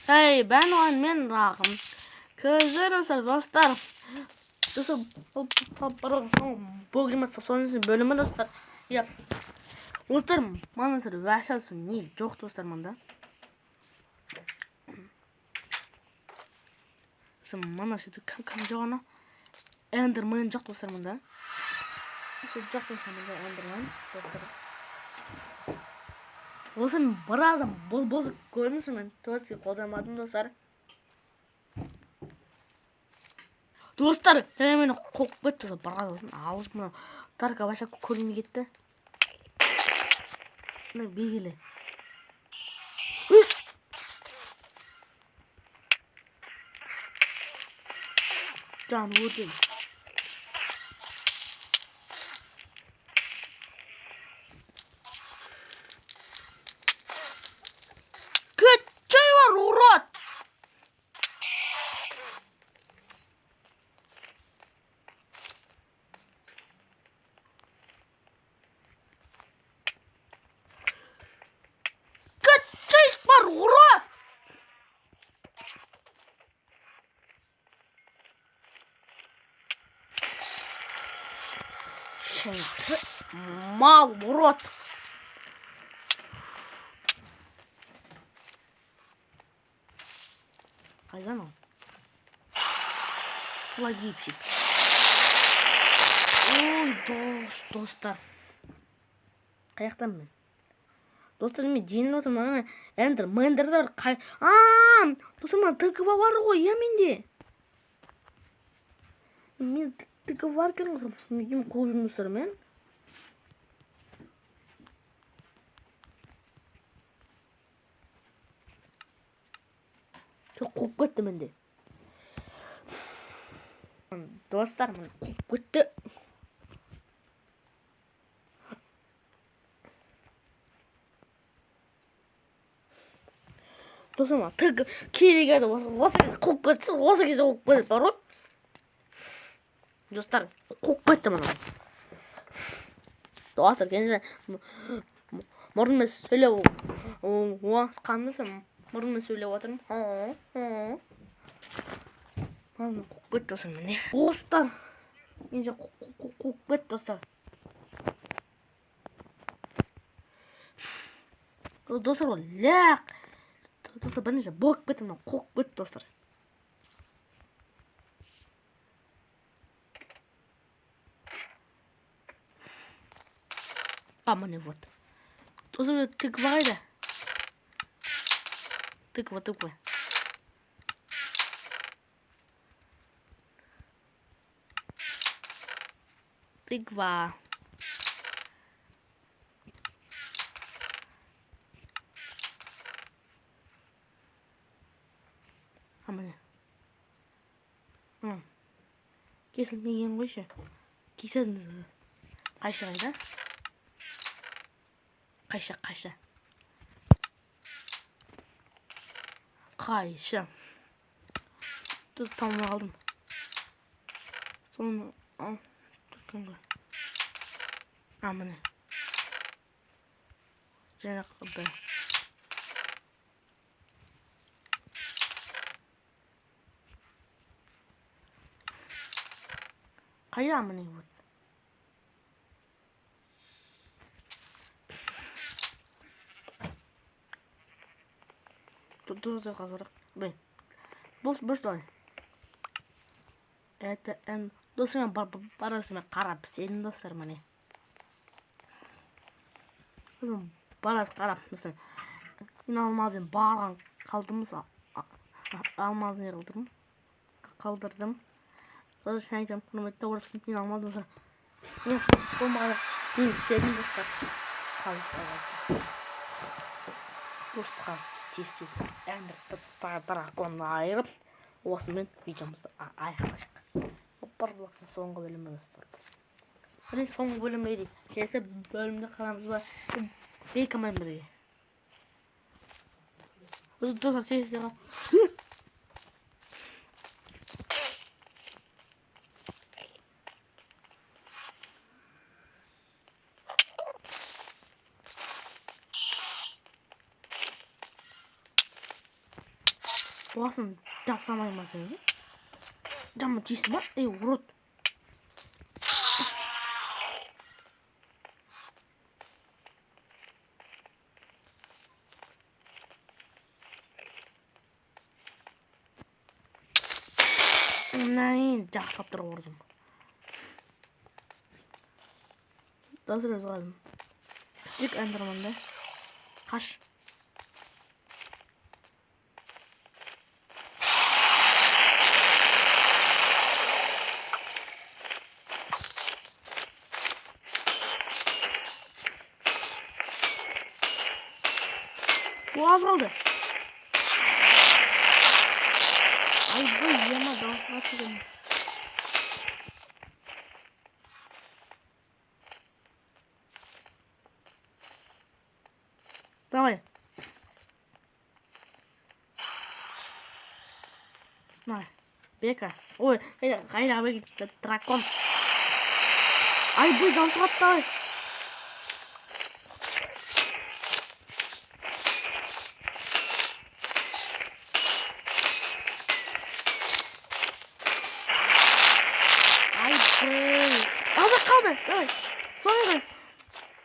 Hey ben o мен рағым. Көздер достар. Достар бұл соңғы бөлімі достар. Я. Достар, мана вообще не жоқ достар мында. Мана сөйтіп кім жоқ ана? Эндермен жоқ достар мында. Жоқ достар мында Эндермен достар. Осы біраздан бұл көрінісі мен төртке қолданбадым достар. Достар, және мені қуып кетті достар, біраз болсын. Алыс мына Дарка вообще көрінмей кетті. Мына бейгелі. Жан өртеді. Кетшей бар, урод! Кетшей бар, урод! Мал, урод! Қайдан ол? Плагипсик. Ой, достар. Қаяқтан мен? Достар, мен жеңіліп отырмын. Ана Эндер, Мендер де бар. Қай... Аа, достар, мына тыква бар ғой, иә менде. Мен тыква бар екен ғой. Мен қуып жүрмін достар, мен. Қуып кетті менде. Достар, мені қуып кетті. Достар, тік керек еді осы кезде қуып кетті, осы кезде қуып кетті бар ғой. Достар, қуып кетті мына. Достар, кенже мұрнымен сөйлеп отқанымыз, мұрнымен сөйлеп отырмын. Мұрным қуып кетті достар міне. Достар, кенже қуып кетті достар. Достар, ол ләқ. Достар, бірнәрсе болып кетті, мына қуып кетті достар. А, міне вот. Достар, тыква қайда? Тыква, тыква. Тыква. А, міне. Кесілмеген қойшы. Кесілді. Қайшы қайда? Қайшы, қайшы. Қайшы. Тут тамақ алдым. Соны ал, түркен ғой. А, міне. Және қылды. Қайда міне вот. Тут қазір. Бұл что? Это Н. Достар, мен барасымен қарап сенің достар міне. Барас қарап достар. Мен алмазын барған қалдымыз. Алмазын қылдырдым. Қалдырдым. Достар, айтам, құрметті орыс мен алмадым достар. Мен болмаған мен істедім достар. Қазір достар, біз тез-тез Эндер драконды айырып, осымен видеомызды аяқтайық. Барлықтың соңғы бөлімі достар. Міне соңғы бөлімі дейді. Келесі бөлімде қарамыз ба? Бейкамен бірге. Достар, тез-тез Басын жасамай ма сен? Жаман тиісті ма? Ей, урод. Мынаны жақсылап тұрып ұрдым. Достар, өз қалдым. Тек эндерманды. Қаш. О, аз қалды. Айбай, ема, дауысқа түгін. Давай. На, бека. Ой, қайда бека, дракон. Айбай, дауысқа давай. Азық қалды. Давай. Соңғы.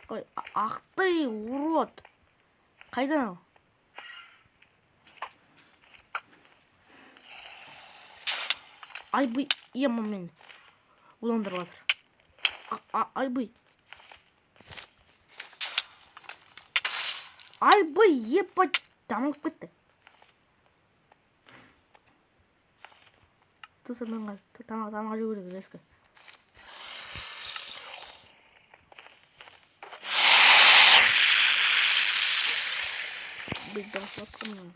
Ой, ах ты, урод. Қайда анау? Айбый, ема мені. Уландырып жатыр. Айбый. Айбый, ебать, дамып кетті. Достар, мен қазір тамақ жеу керек резко. Быть дауыс жатқан.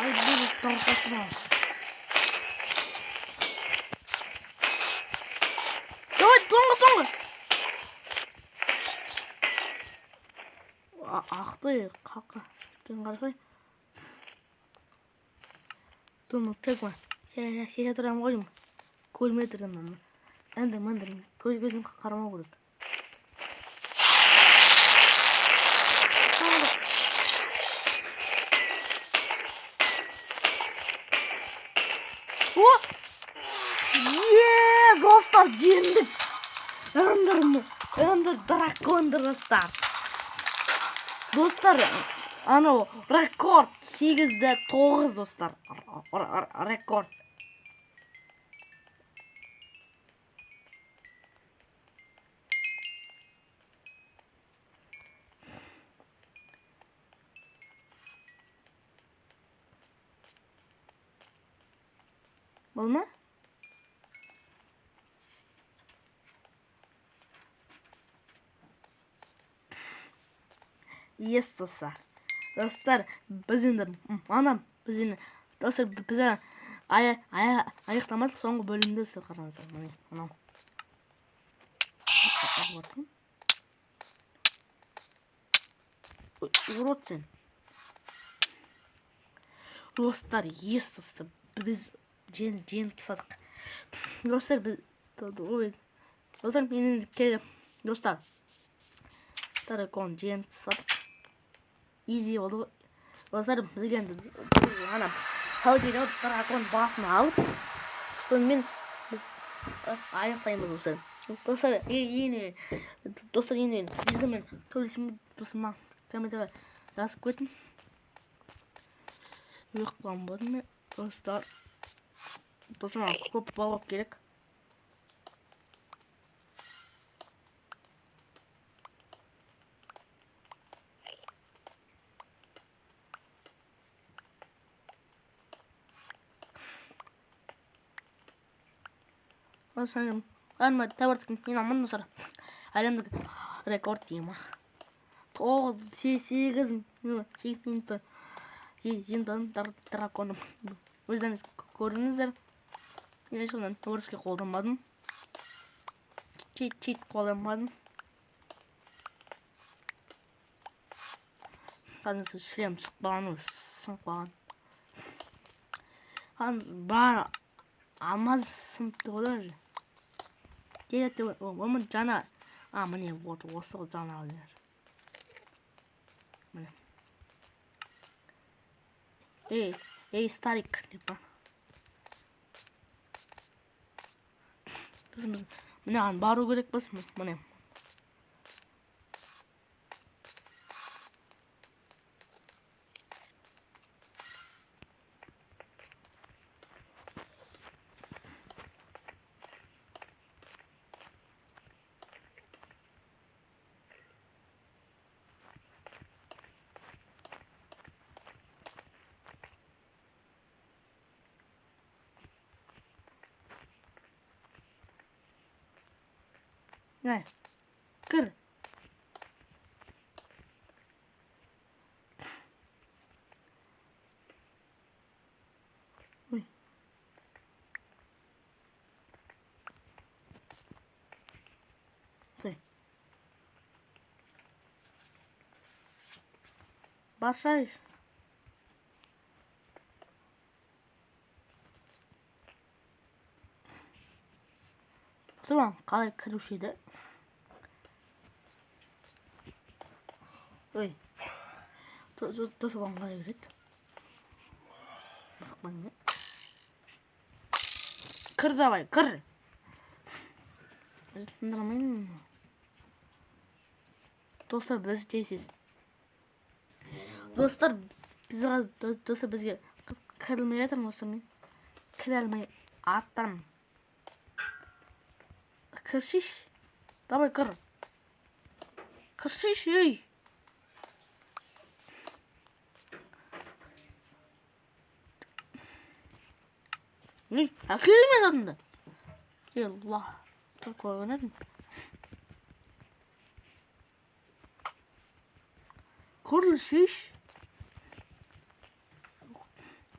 Ай, бұл дауыс жатқан. Соңғы, соңғы. Ақты, қақы. Түн қарасай. Түн тек ма. Шеше тұрамын ғой деймін. Көрмей тұрамын. Әндір, міндір. Көзім қарамау керек. Соңғы. О! Е, достар, жеңдік. Эндер драконды, достар. Достар, анау рекорд 8-9, достар. Рекорд. Болды ма? Ес, достар. Достар, біз енді анам, біз енді достар, біз аяқтамадық, соңғы бөлімді сіздер қараңыздар. Міне, мынау. Урод сен. Достар, ес, достар, біз жеңіп тастадық. Достар, біз ой, достар, менің келіп, достар. Дракон жеңіп тастадық. Изи болды. Достар, бізге енді ана әуедегі дракон басын алып, сонымен біз аяқтаймыз, достар. Достар, енді достар, енді бізбен төбелесін, достар, маған комментарий жазып кетін. Өліп қалған болдым мен, достар. Достар, маған көп балық керек. Әнме тәуірсің, мен аман, достар. Әлемдік рекорд деймін. 9, 8, 8 минутта жеңдім драконым. Өздеріңіз көрдіңіздер. Мен ешқандай творческий қолданбадым. Чит қолданбадым. Кәдімгі шлем түсіп қалған, сынып қалған. Кәдімгі бар алмаз сынып тұр ғой. Келеді оның жаңа, міне вот осы жаңа жер. Міне. Ей, ей, старик деп па. Біз мынаған бару керекпіз, міне. Міне, кір. Ой. Барсайш. Тұрған қалай кіруші еді? Ой. Тұрған қалай кіреді? Мысықпен не? Кір давай, кір. Біз тындырмаймын. Достар, біз тез. Достар, достар бізге кірілмей жатырмын, достар, мен кіре алмай аттармын. Кіршиш. Давай кір. Кіршиш, ей. Не, әкелмей жатынды. Алла, тұр көрген едім. Кіршиш.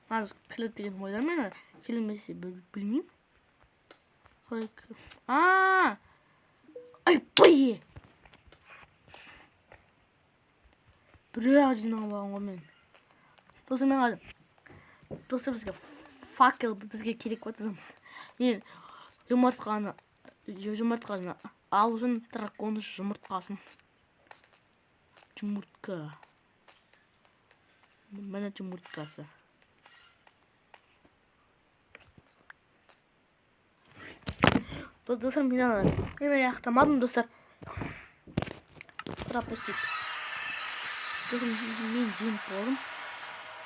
Аз кілет деген ойламын, келмесе білмеймін. Қалай А! Ай, бай! Біреу жинап алған ғой мен. Достар, мен қазір. Достар, бізге факел бізге керек болды. Мен жұмыртқаны алу үшін дракон жұмыртқасын. Жұмыртқа. Міне жұмыртқасы. Достар, мен аяқтамадым, достар. Пропустить. Достар, мен жеңіп болдым.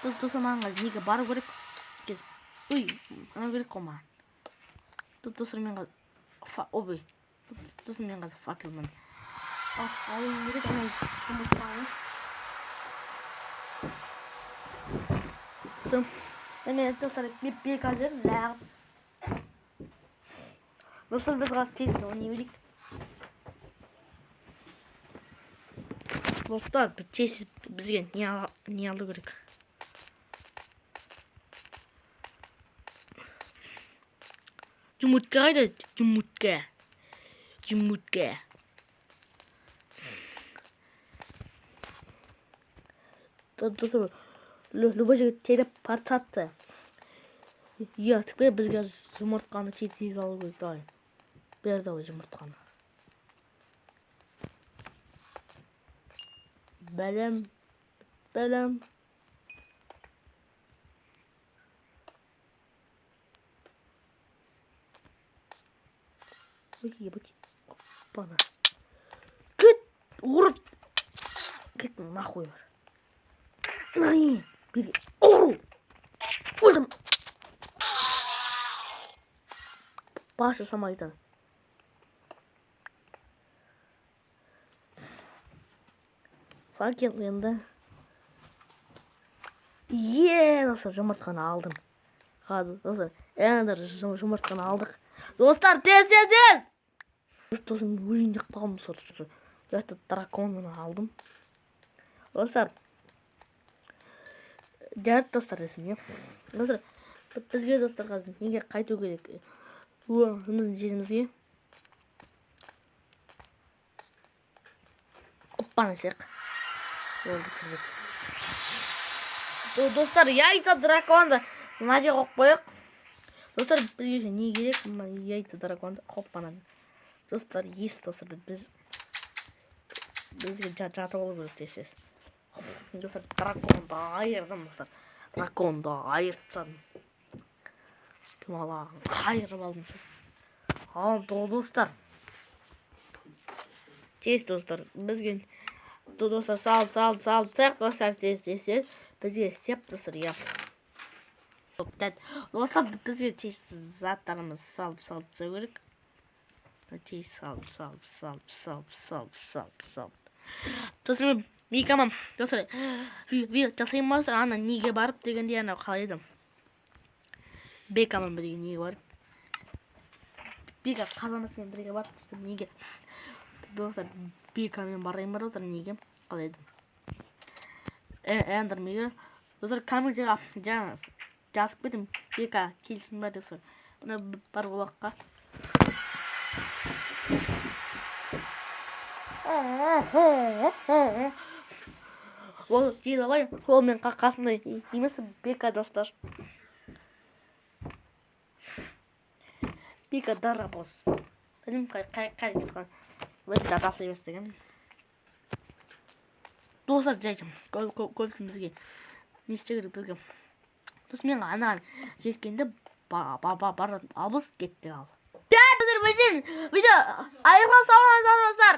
Достар, маған қазір неге бару керек? Ой, бару керек қой маған. Достар, мен қазір ой. Достар, мен қазір факелмен алуым керек, ана жұмыртқаны. Міне, достар, мен қазір лағып. Достар, біз қазір тез ойнай берейік. Достар, біз тез бізге не алу керек? Жұмыртқа қайда? Жұмыртқа. Жұмыртқа. Достар, любой жерге телепортация. Иә, теперь бізге жұмыртқаны тез алу керек. Давай. Бер давай жұмыртқаны. Бәлем, бәлем. Ой, ебать. Опана. Кет, ұрып. Кет, нахуй бар. Най, бері. Ұру. Өлдім. Бас жасамайды. Факел енді. Е, достар, жұмыртқаны алдым. Қазір, достар, енді жұмыртқаны алдық. Достар, тез, тез, тез! Достар, өлейін деп қалдым, достар. Жақта драконын алдым. Достар, жарайды, достар десем, е. Достар, бізге, достар, қазір неге қайту керек? Өзіміздің жерімізге. Оппана. Болды, кірдік. Достар, яйца драконды мына жерге қойып қояйық. Достар, бізге не керек? Мына яйца драконды, хоппана. Достар, ес, достар, бізге жатып алу керек тез. Достар, драконды айырдым, достар. Драконды айырып тастадым. Тұмалағын қайырып алдым. Ал, достар. Тез, достар, бізге, достар, салып, салып, салып тастайық, достар, тез, тез, тез. Бізге істеп, достар, иә. Достар, бізге тез заттарымызды салып, салып тастау керек. Тез салып, салып, салып, салып, салып, салып, салып. Достар, мен Микамам, достар, видео жасаймын ба, достар, ана неге барып дегенде, ана қалай еді? Бекамен бірге неге барып? Бека қазамасымен бірге барып, достар, неге? Достар, Бекамен барайын ба, достар, неге? Қалай еді? Эндермеге. Достар, комменттерге жаңа жазып кетім. Бека келсін ба, достар. Мына бар олаққа. Ол келе, ол мен қасымда емес, Бека, достар. Бека дарабоз. Білмеймін, қай қай кеткен. Өз жатасы емес деген. Достар, жай көбісін бізге не істеу керек бізге? Достар, мен анаған жеткенде баратын. Ал, біз кеттік, ал. Достар, біздің видео аяқталып, сау болыңыздар, достар.